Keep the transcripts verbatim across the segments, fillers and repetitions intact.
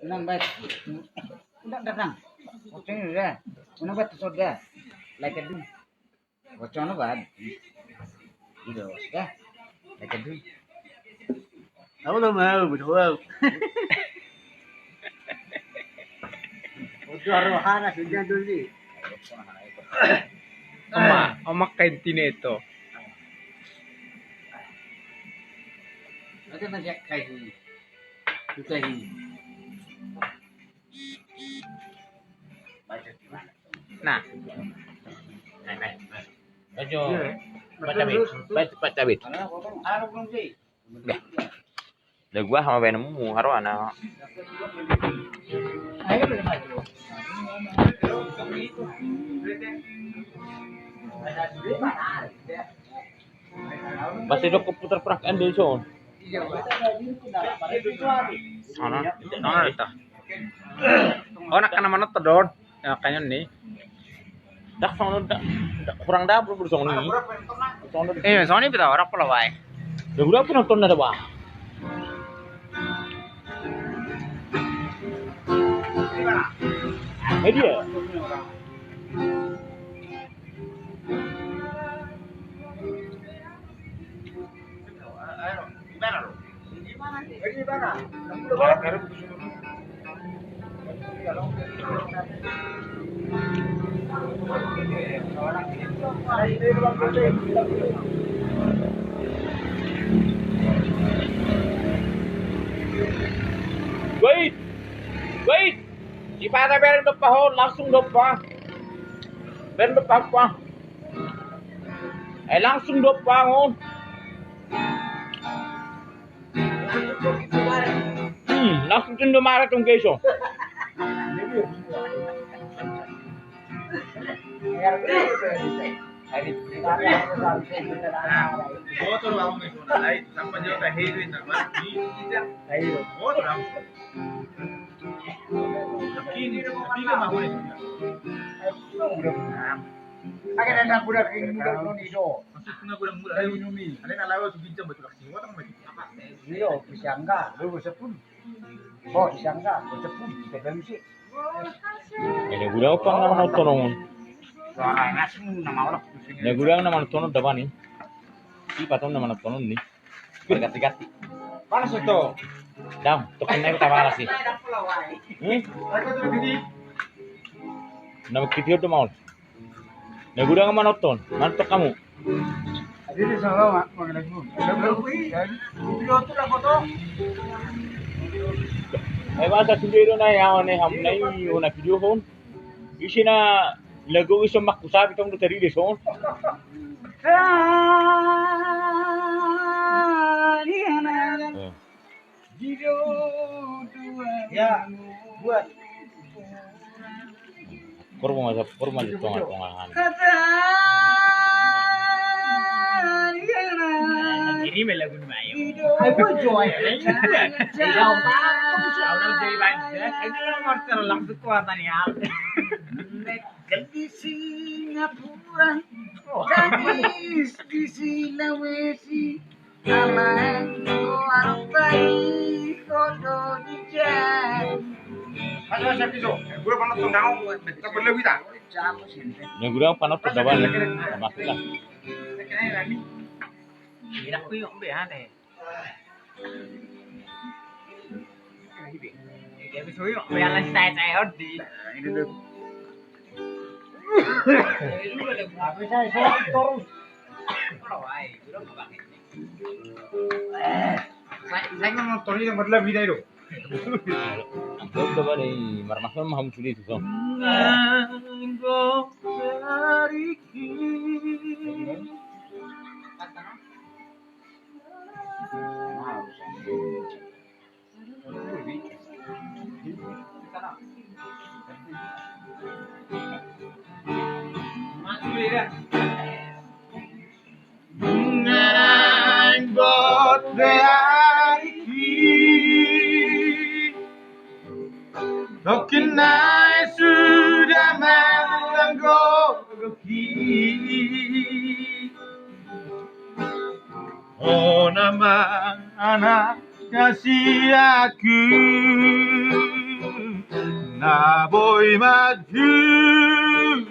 Unang baen. Unang datang. Unang baen tu soda. Like a dum. Bocor no bad. Ido ya. Like a dum. Aku tak mau, betul. Bocor rohana sudah dulu. Oma, oma kain tine itu. Ada banyak kain. Sudah ini. Nah. Baca, baca, baca, baca. Dah. Dah gua sama baenmu, haroana. Pasti dok putar perak ende son. Sana, sana kita. Oh, nak kena mana tedon? Ya, kayaknya nih. Dah, sono dah. Kurang dapur, bro, sono ini. Sono. Eh, sono ini pita orang pola bae. Ya, udah, penonton ada, Bang. Eh, dia. Wait! Wait! Sipata bereng dompak ho, langsung dompak. Bereng dompak ho. Eh, langsung dompak ho. Hmm, langsung tu Indomaret tu geso. Iyo, bisa enggak? Lu bisa pun. Oh, bisa enggak? Bisa pun. Bisa pun sih. Ini gudang apa nama nonton? Ini gudang nama nonton udah apa nih? Si patong nama nonton nih. Berganti-ganti. Panas itu. Dam, tuh kena kita panas sih. Hmm? Nama kita itu mau. Na gudang manonton, manonton hamu. Jadi sama mengenai. Eh, bahasa sendiri na ya, ne ham na i, na video hon. Isi na lagu iso makku sabi tong do tadi de son. Eh. Ya, buat. Kurma, kurma di tengah-tengah. Ini melagu mayo. Ayo, Joy. Iya. Iya, Pak. Kalau jadi banjir, ini nomor terlalu kuat nih, ya. Nek di Singapura, gadis di Sulawesi. Alai ko artai ko do di jan. Masa masa piso, gue pernah tenggang, tak perlu kita. Ya gue pernah tenggang, sama kita. Tidak gue yang be ane. Tapi saya, saya terus. Saya, saya nonton ini yang berlebih dari itu. Angkut coba nih, marmas ma hamu sude tu son. Nang bot be ariki, tokin nai suda mananggohi. Hona ma anak na siaku. Boi manjujung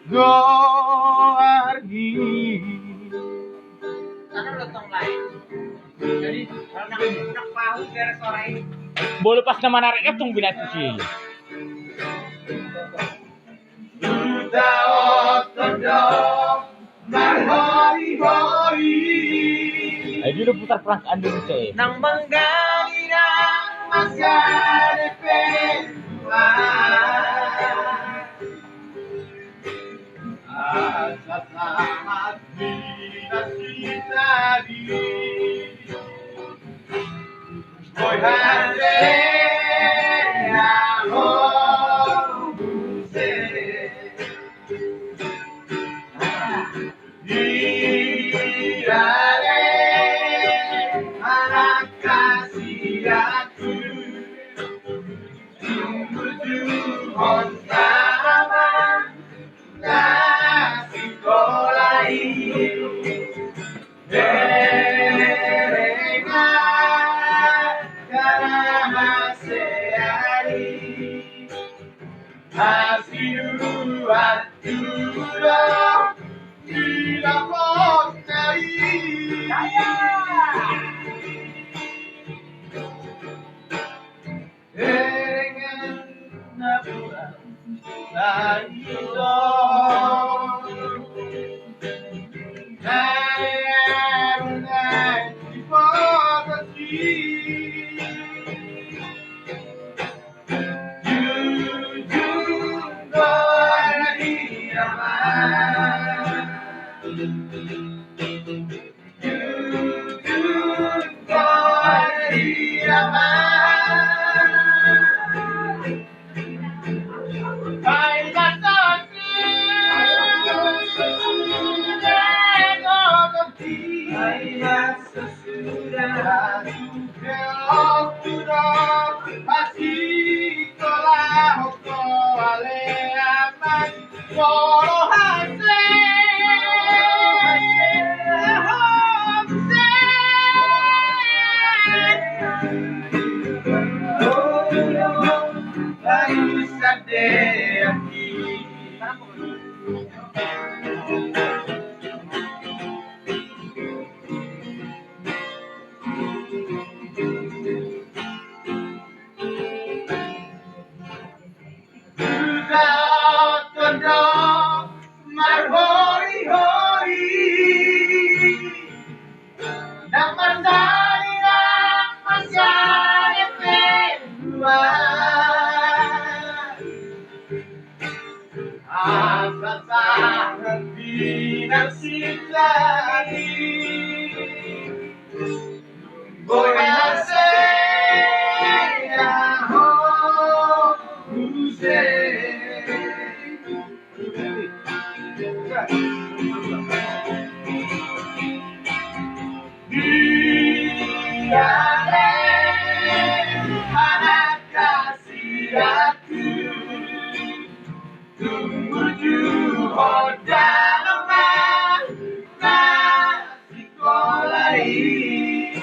goarni. Boi pas na manarik, tung binatu si. Utaothon do marhori-hori. Ayo dulu putar perangkat dulu, coy. Nang manggali nang manggadep Tuhan. Asa sahat di nasida di. Boi hasea ho muse. Ia ale anak kasihanku, tumbuhon tanaman na sikola i. Herengan, hara hasea i. Hasinuan tu do di lapot na i. Herengan na buat na i do. Herengan na di potas i. Jujung do ari ama. Jujung do ari ama. Ai masa sudah gogo ti. Ai masa sudah. Hasikolahon do ale ama i. Molo hasea ho muse. Ai sande aki. Utaothon do marhori-hori. Nang marhori nang marsadep Tuhan. Asa sahat di nasida i. Boi hasea ho muse. Ia ale anak kasihanku, tumbuhon tanaman na sikola i.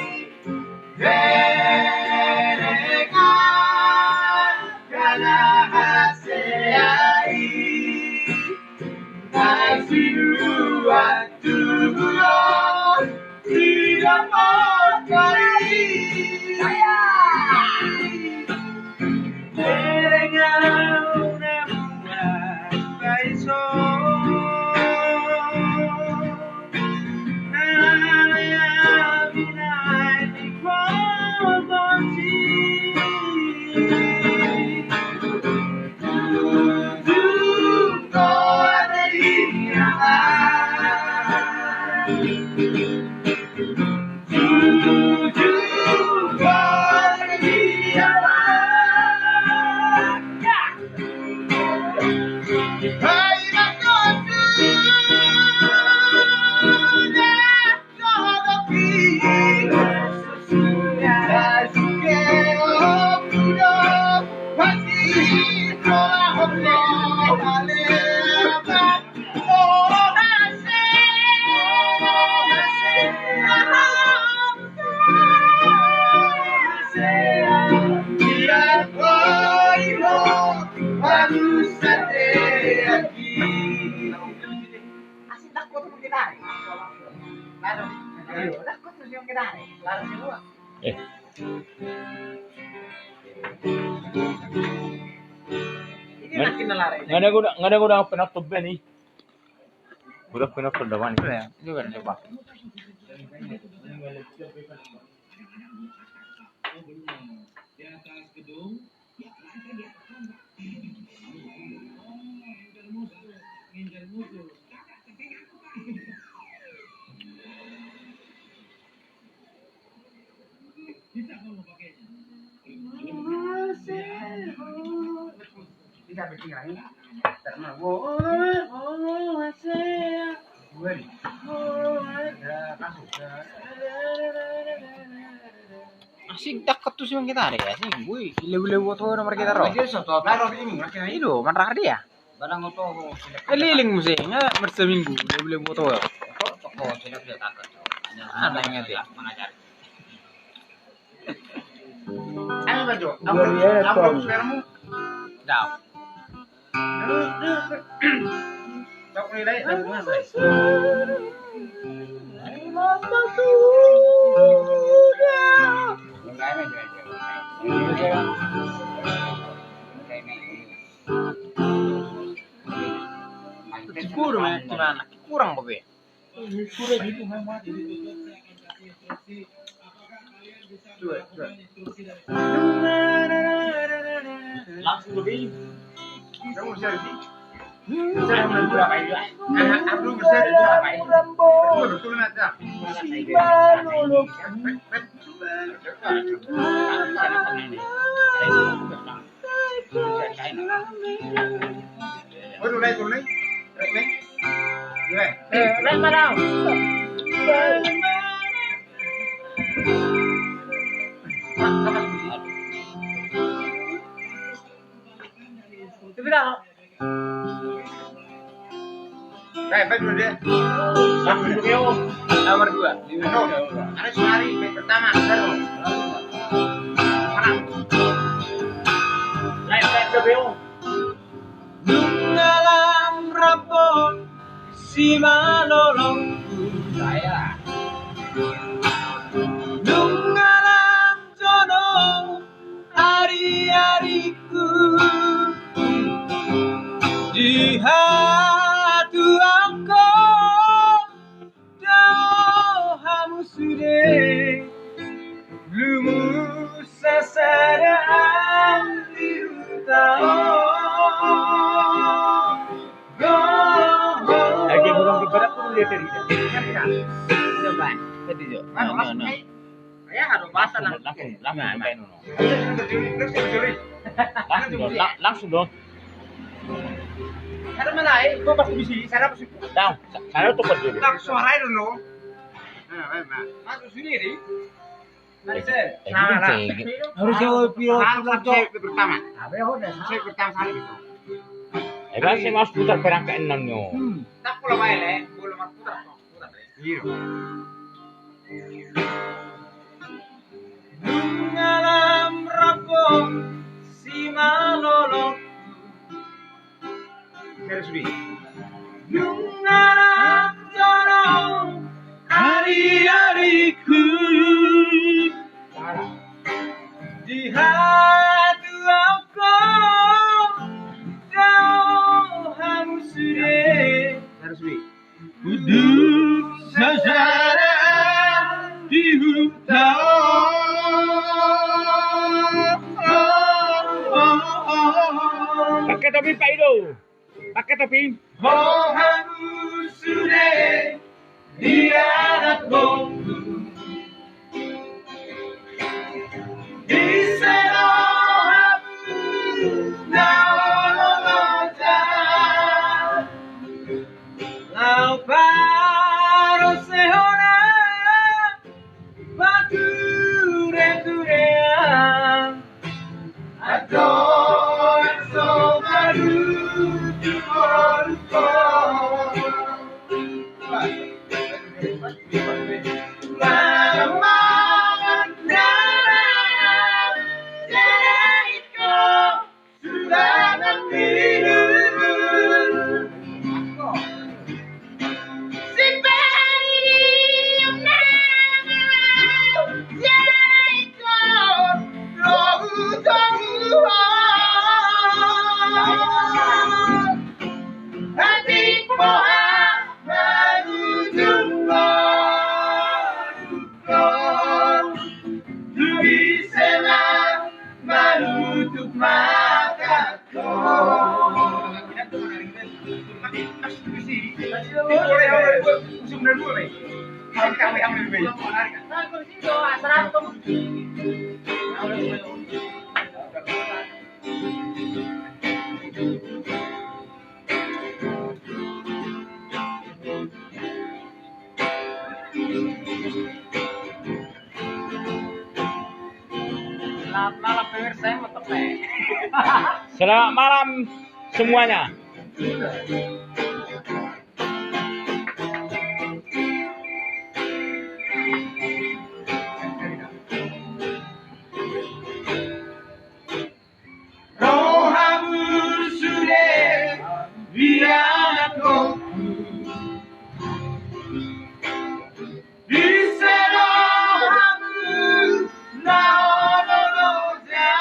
Eh. Nggak ada, nggak ada, nggak ada penonton, Ben, nih. Udah penonton, udah, Man. Iya, coba, coba. Asing tak ketus siman kita hari ya, asing gue lebu-lebu atau nomor kita roh. Ido, man raha dia. Keliling muse, nga marsaminggu, lebu-lebu atau. Aneh ngerti. Ayo, Bajo. Dau. Kurang, kurang, kurang. Langsung lebih. Nomor dua. Nomor dua. Anu, ada sehari, baik pertama, baru. Nunga lam rap on simalolongku. Nunga lam jonong ari-ariku di hatuaonku. Dao hamu sude lumus sasada di huta on. Lagi burung keberat pun dia tadi. Coba, tadi, Jo. Mana, mana? Ya, aduh, basah lah. Langsung, langsung, langsung, langsung, langsung, langsung, langsung dong. Ada mana, eh? Gua pas di sini, sana pas. Dong, sana tuh pas dulu. Langsung suara itu, no. Nah, nah, nah. Masuk sini, Ri. Mari, Sel. Nah, nah. Harus jawab, Pio. Harus save pertama. Save pertama kali gitu. Eh, kan saya mau putar perangkat enam, no. Hmm. Tak pulang, Pak, ya, Le. Boleh, Mas, putar, putar, Le. Iya. Nunga lam rap on simalolongku. Terus, Bi. Nunga lam jonong ari-ariku. Di hatuaonku dao hamu sude. Terus, Bi. Duduk sasada di huta on. Pakai topi, Pak Ido. Pakai topi. Ho hamu sude di anak boru. Disi do hamu na olo loja. Laho parosehon pature-turean. Adong so parutu-rutu. Selamat malam semuanya. Rohamu sude di anakku. Ise rohamu na olo loja.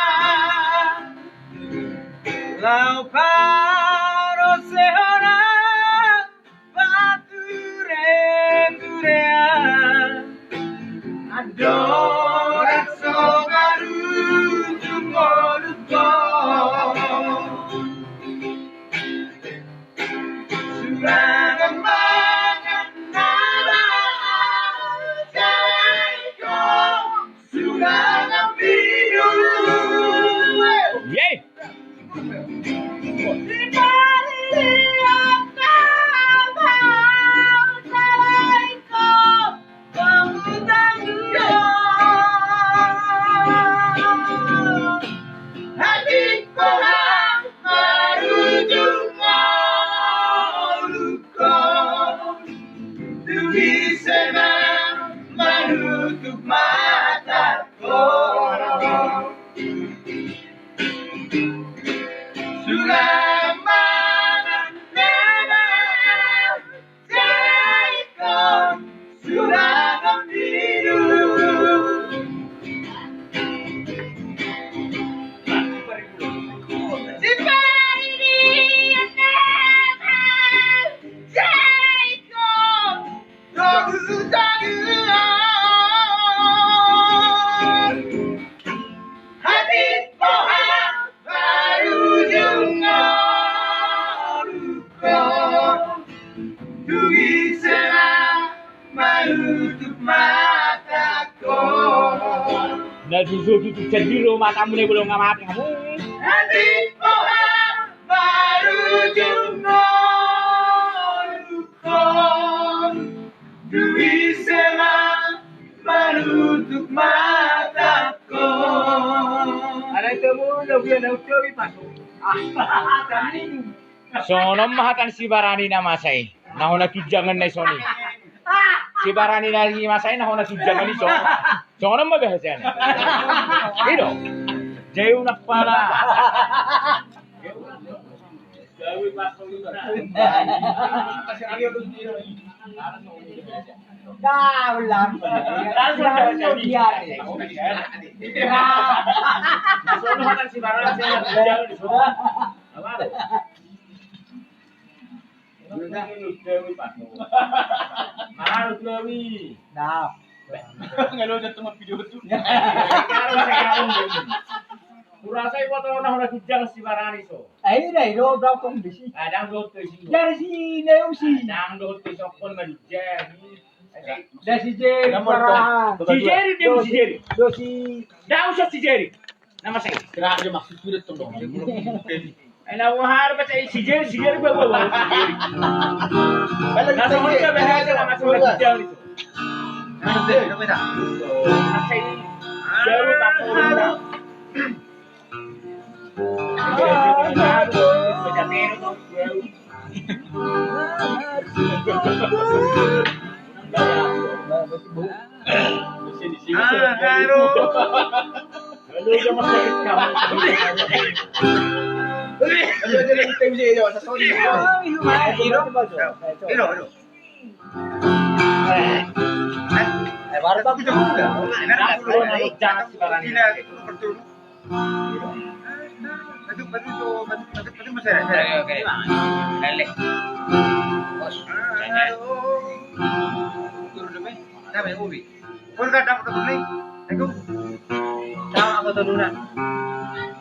Laho parosehon au patureturean. Andorang so marujung ngolungkon. Sulangan mangan na jaiko. Sulangan minum. Yeay. Hatiku marujung ngolungkon. Tulisena manutup mata. Sulangan mangan na jaiko. Sulangan minum. Sipari di anakku jaiko. Na tutu tutu jadi lo matamu na bolong amat kamu. Baru jumpa. Dui sema manutup mataku. Ada itu mulu dia na ucap i pasu. Songon on ma hata ni si Barani na masa i. Na hona tunjangan na i soni. Si Barani na masa i na hona tunjangan i soni. Songon on ma bahasana. I do. Jai unang pala. Nah. Nggak ada jatuh video tuh. Kurasa i foto na hona tunjangan si Barani so. Ai dai do dapong di si. Adang do tu si. Dari si Neusi. Adang do tu sokkon ma di jam. Dari si Jeri Parahan. Si Jeri dia si Jeri. Do si. Dau so si Jeri. Na masa i. Kira aja maksud sudah tuh dong. Eh, na wahar baca si Jeri, si Jeri bawa bawa. Balik na sama kita balik aja nama sudah Jeri. Nanti, kita beda. Masa i. Jeri tak tahu. Oke, oke. Balik. Bos, tanya. Turun dulu, eh. Kami ubi. Kau kan dapat dulu nih. Aku. Sama aku tuh, Luna.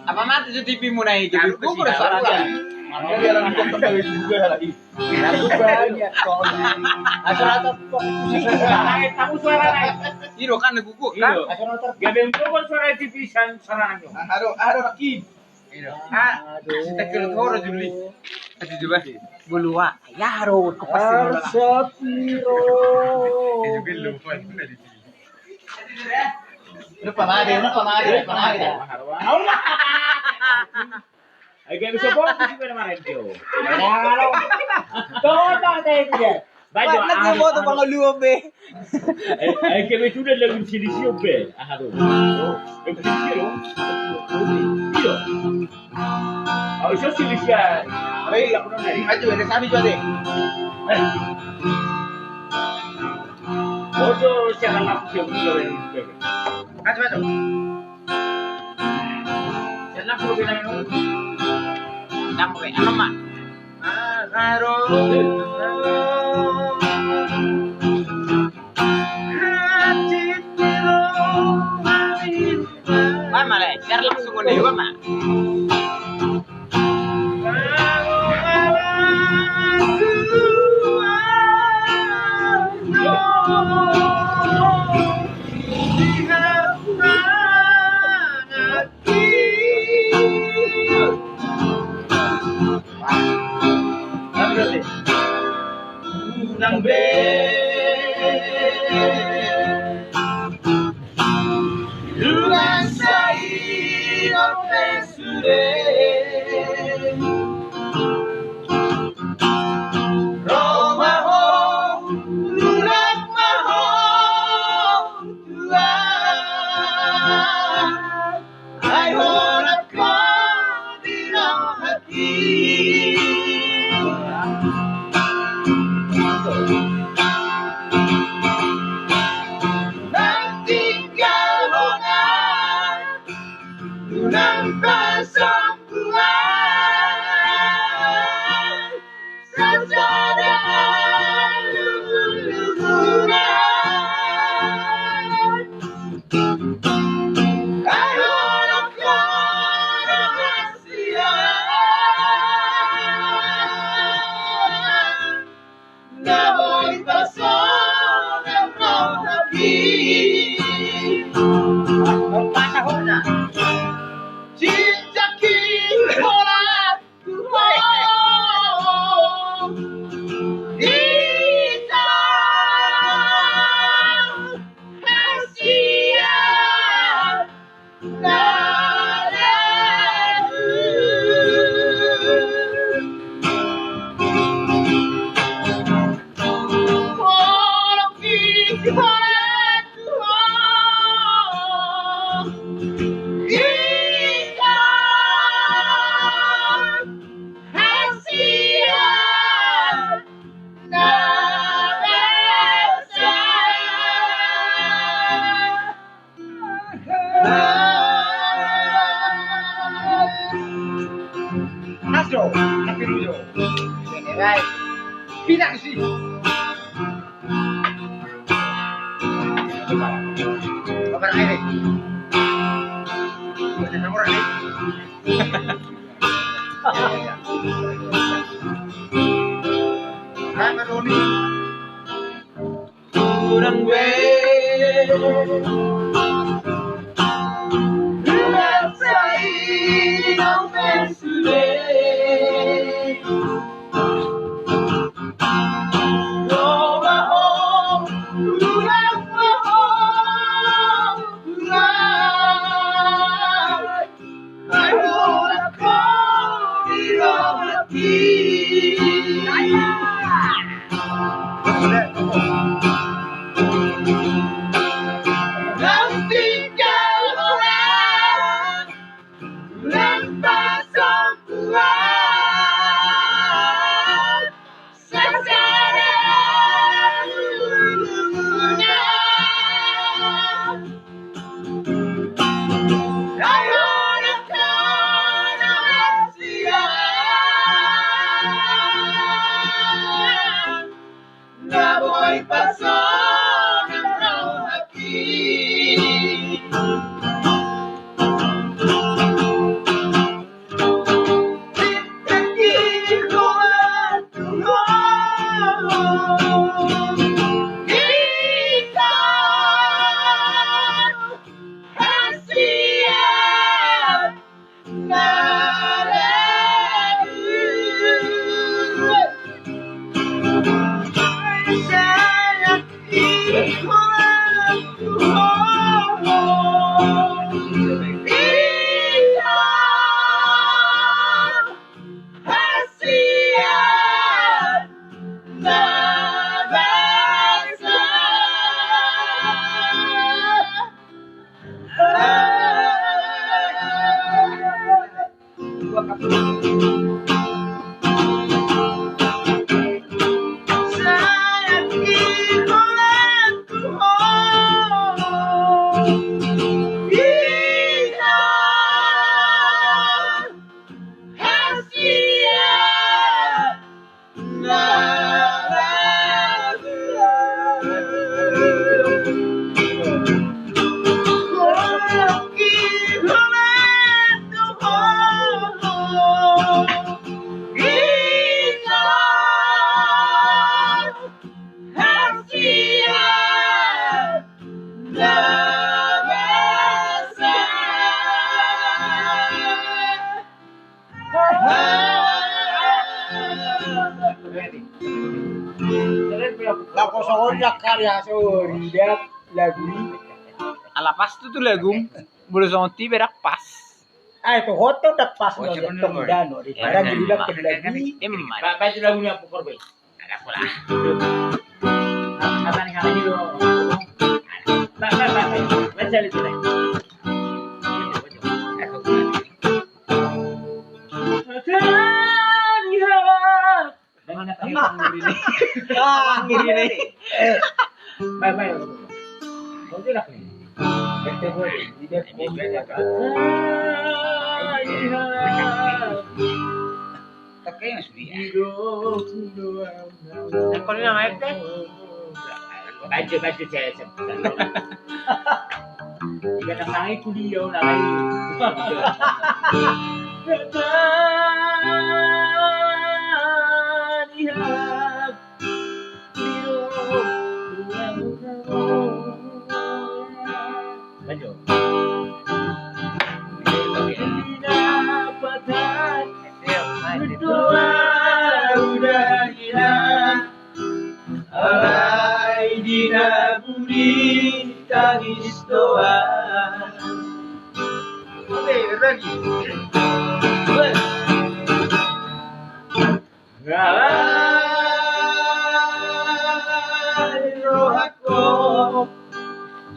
Apa mati tuh T V-mu na itu? Aku sih, suara aku aja. Mana dia lagi kau juga lagi. Aku banyak kau. Asal atau kok. Tahu suara lain. Iro kan aku kok. Iro. Asal atau. Gak ada yang tahu suara T V san, suara anu. Aduh, aduh, lagi. Iro. Ah, aduh. Sita kira tuh orang juli. Kasih coba. Belua. Ya, ro, kepas. Arsapiro. Itu belum. Kenapa lari? Kenapa lari? Kenapa lari? Ai, gak bisa fokus juga nama radio. Toto, teh, dia. Bajo, ah, foto ah, Bang Luo be. Eh, eh, kami sudah lagu silisi be. Ah, aduh. Eh, silisi lo. Iya. Oh, iso silisi ya. Hei, aku nanya. Ayo, ada kami juga deh. Eh. Foto siapa lagu yang bisa. Ayo, ayo. Siapa lagu yang. Siapa, apa, Mak? Wah, malah, biar langsung udah, wah, Mak. Nang be. Nang be. Nang sai dope sude. Ro ma ho, nang ma ho. Tuhan, ai holan ho di rohangki. Nang tinggal hona, nang pasang Tuhan. Astro, tapi dulu. Pinang sih. Bakar air, eh. Bakar air, eh. Hai, Pak Doni. Kurang be. Kurang sai dope sude. Lapo songon dia karya sori dia lagu i. Ala pas tu tu lagu. Molo songon ti berak pas. Ai tu hot tu dak pas. Oh, no, siapa dak dulu, dano di. Iya, padahal iya, di dak iya. Lagi. Emma. Ba-, baca lagu ni apa korbe? Ada apa lah? Apa nih kami dulu? Ba-, ba-, ba-, ba-, baca itu deh. Baca, baca. Baca, baca. Baca, baca. Baik, baik. Kau tidak nih. Baik, baik. Baik, baik. Pakai yang sudah. Yang kau ni nama F T? Baca, baca, saya, saya. Iba na sange kuliah na lai. Lanjut. Alai di na buni tangis doang. Oke, lagi. Alai rohangku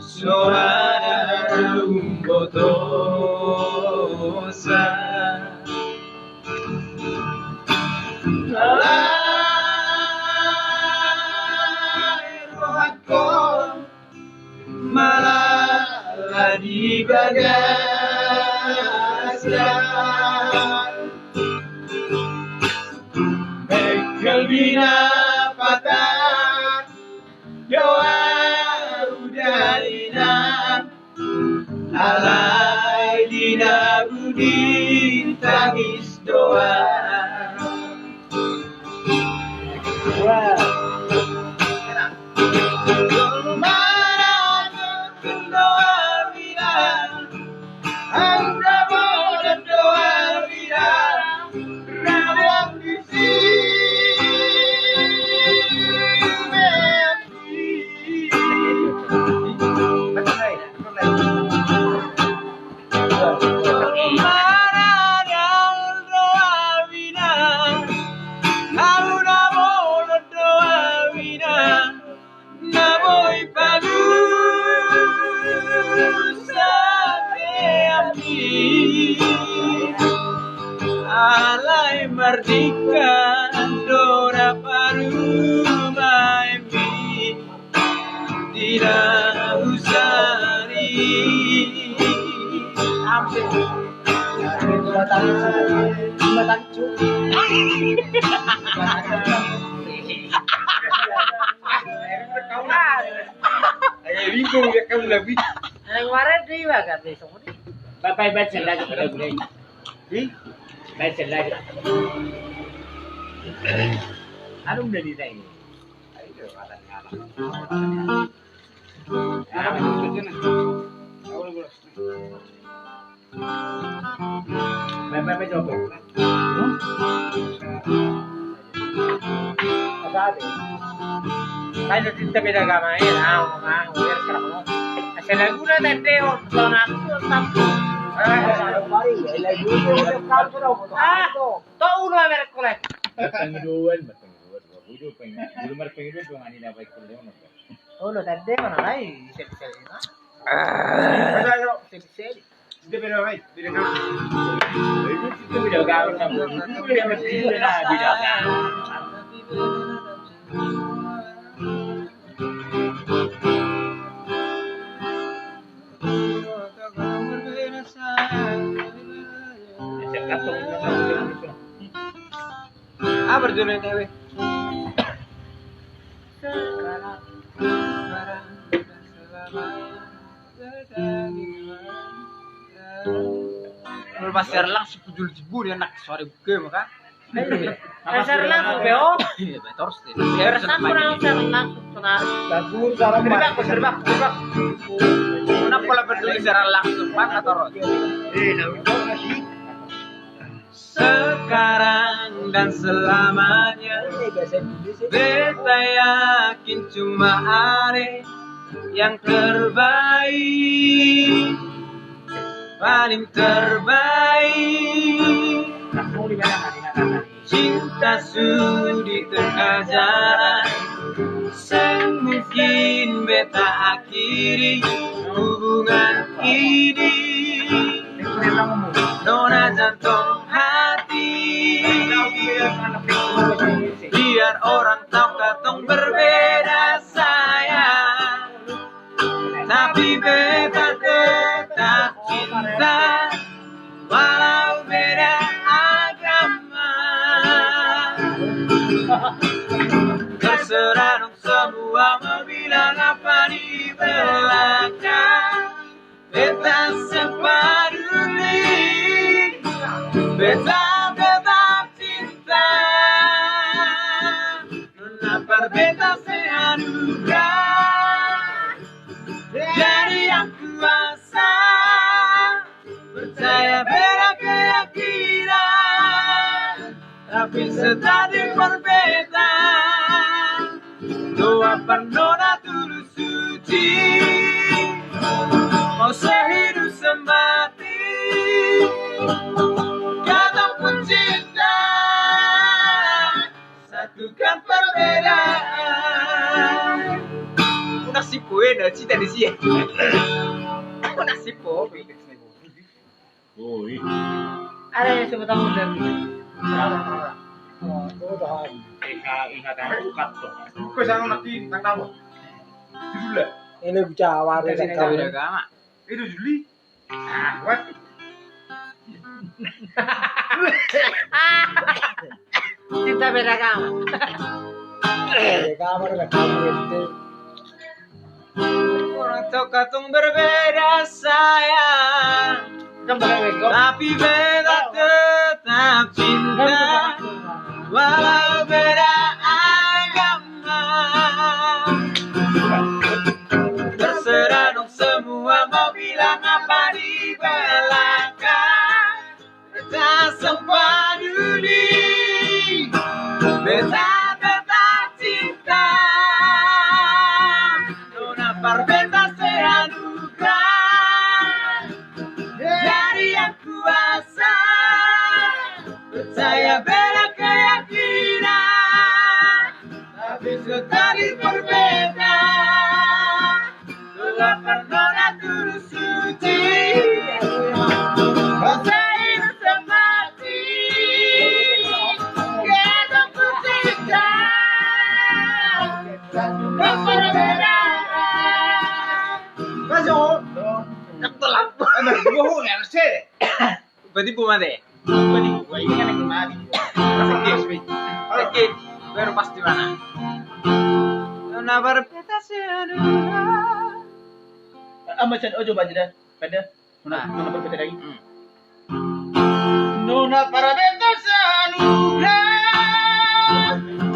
soara umbotosa. Alai rohangku malala di bagasan. Bengkel binapatan doa udalina. Alai di na buni tangis doang. Wah. Alai mardingkan do na parumaenmi. Tidak usah di. Ampe. Jumatan, jumatan cu. Ayo, bingung ya kamu lagi. Anak waret di bagas besok. Bapak baca lagi. Baca lagi. Anu udah ditanya. Tau ulo merek kolek. Marpangidoan, marpangidoan. Bulu, bulu marpangidoan, dongan i na baik kolek. Ulo tadi mana lai, bisa-bisa ini. Bisa-bisa. Sudah beda lai, beda kan. Apa judulna, Dewe? Kalau pas share langsung kujul jibun ya, nak, sorry, buke maka. Eh, share langsung, Beo. Iya, betul, sih. Share langsung, share langsung, share langsung. Bagus, cara. Gerbak, gerbak, gerbak. Kenapa pola peduli share langsung, mana terus? Eh, nah, itu masih. Sekarang dan selamanya, beta yakin cuma ada yang terbaik, paling terbaik. Cinta su di tengah jalan, seng mungkin beta akhiri hubungan ini. Nona jantung hati, biar orang tahu katong berbeda, sayang. Tapi beta tetap cinta, walau beda agama. Terserah dong semua mau bilang apa di belakang. Beta seng paduli, beta tetap cinta. Nona parbeda sai anugerah dari Yang Kuasa. Percaya beda keyakinan, tapi setia di parbeda. Doa par nona tulus suci, mau sehidup semati. Kata kunci cinta, satukan perbedaan. Unang sipo, eh, na cinta di sia. Unang sipo. Oi. Ada yang sebut tamu dan. Ingat, ingat, ingat. Kau jangan mati, tak tahu. Judulnya. Ini bicara warung. Cinta beda agama. Itu Juli. Ah, what? Cinta beda agama. Beda agama, beda agama, ente. Orang tua katong berbeda, sayang. Tapi beta tetap cinta, walau beda agama. Terserah dong semua mau bilang apa di belakang. Beta seng paduli, beta tetap cinta. Nona parbeda sai anugerah dari Yang Kuasa. Percaya beda keyakinan, tapi setia di parbeda. Doa par nona tulus suci, masa hidup semati. Kita bercinta, satukan perbedaan. Masuk. Ketelap. Ada dua huruf yang saya. Berarti belum ada ya? Berarti gua ini kan lagi mati. Oke, oke. Baru pas di mana? Nona parbeda sai anugerah. Ah, macam, oh, coba aja dah. Pada nona, nona parbeda lagi. Hmm. Nona parbeda sai anugerah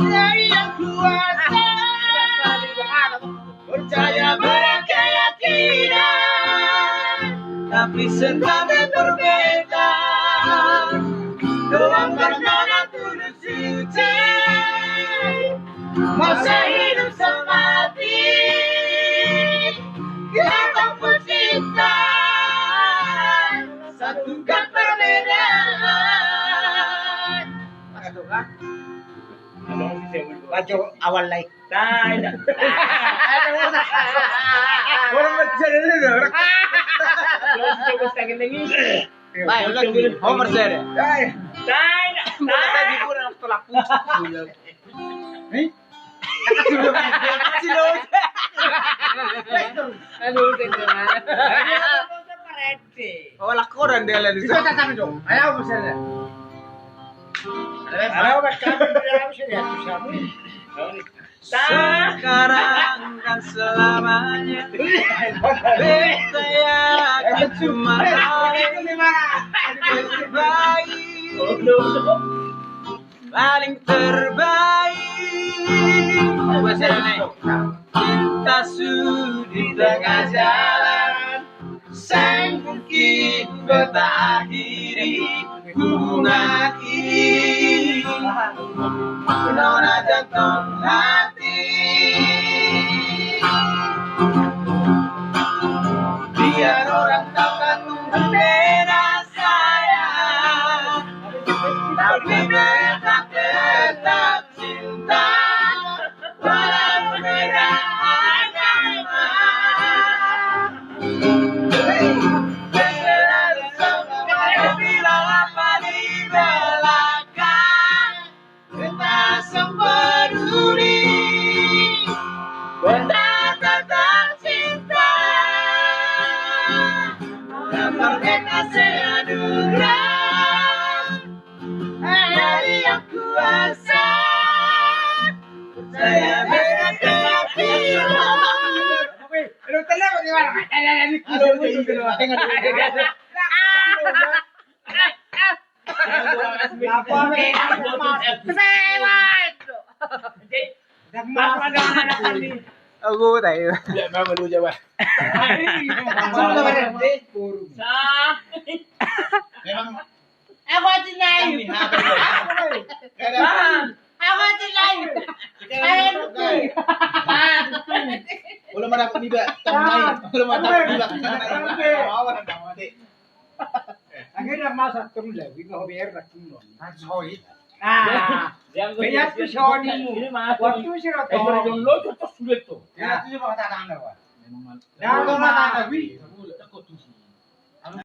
dari Yang Kuasa. Percaya beda keyakinan, tapi setia di parbeda. Doa par nona tulus suci, mau sehidup semati. Kita bercinta, satukan perbedaan. Baca awal lai. Orang baca dulu dong. Baik, ulang. Homer saya deh. Dai, dai. Aduh, udah. Oh, lakoran dia lah di sana. Ayo, bisa. Ayo, Mas, kami dia bisa ya, bisa. Sekarang dan selamanya. Beta yakin cuma kau terbaik, paling terbaik. Cinta su di tengah jalan. Seng mungkin beta akhiri hubungan ini. Nona jantung hati. Biar orang tahu kandung bendera saya, tapi beta tetap cinta, walau beda agama. Beta selalu sama, bilang apa di belakang, beta sempeduli. Beta tetap cinta, karena beta seanugerah. Dari yang kuasa, percaya beta tidak hilang. Aku tahu. Ya, memang lu jawab. Memang Aku hati lain. Aku hati lain. Ayo, Luki. Belum ada aku tiba. Belum ada aku tiba. Akhirnya masa terus lagi, nggak biar dah. Ah, biar tuh Sony. Waktu si Roto. Ya, itu juga kata anda, Pak. Nah, kalau mata anda, Wi.